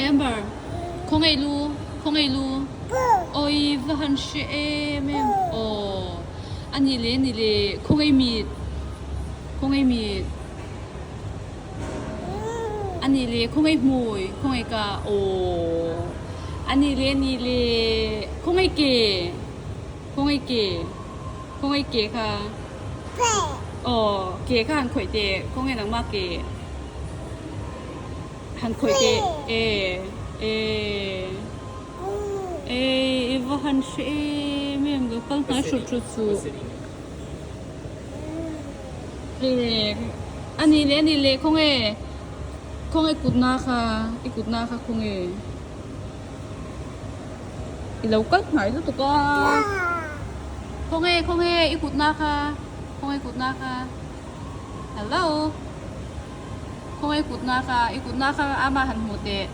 Amber, khawngaih lu, khawngaih lu. Oi va han hre em em. Aw, a ni le ni le, khawngaih mit, khawngaih mit. A ni le, khawngaih hmui, khawngaih ka, aw. A ni le ni le, khawngaih ke, khawngaih ke, khawngaih ke kha. Aw, ke kha han khawih teh, khawngaih nangmah ke. Han khawih teh e e e i va han hre em em lo kal hnai hrut hrut suh e a ni leh a ni leh khawnge khawnge kut na kha i kut na kha khawnge i lo kal hnai lutuk a khawnge khawnge i kut na kha khawnge kut na kha hello. Khawngaih kutna kha, i kutna kha ama han hmuh teh.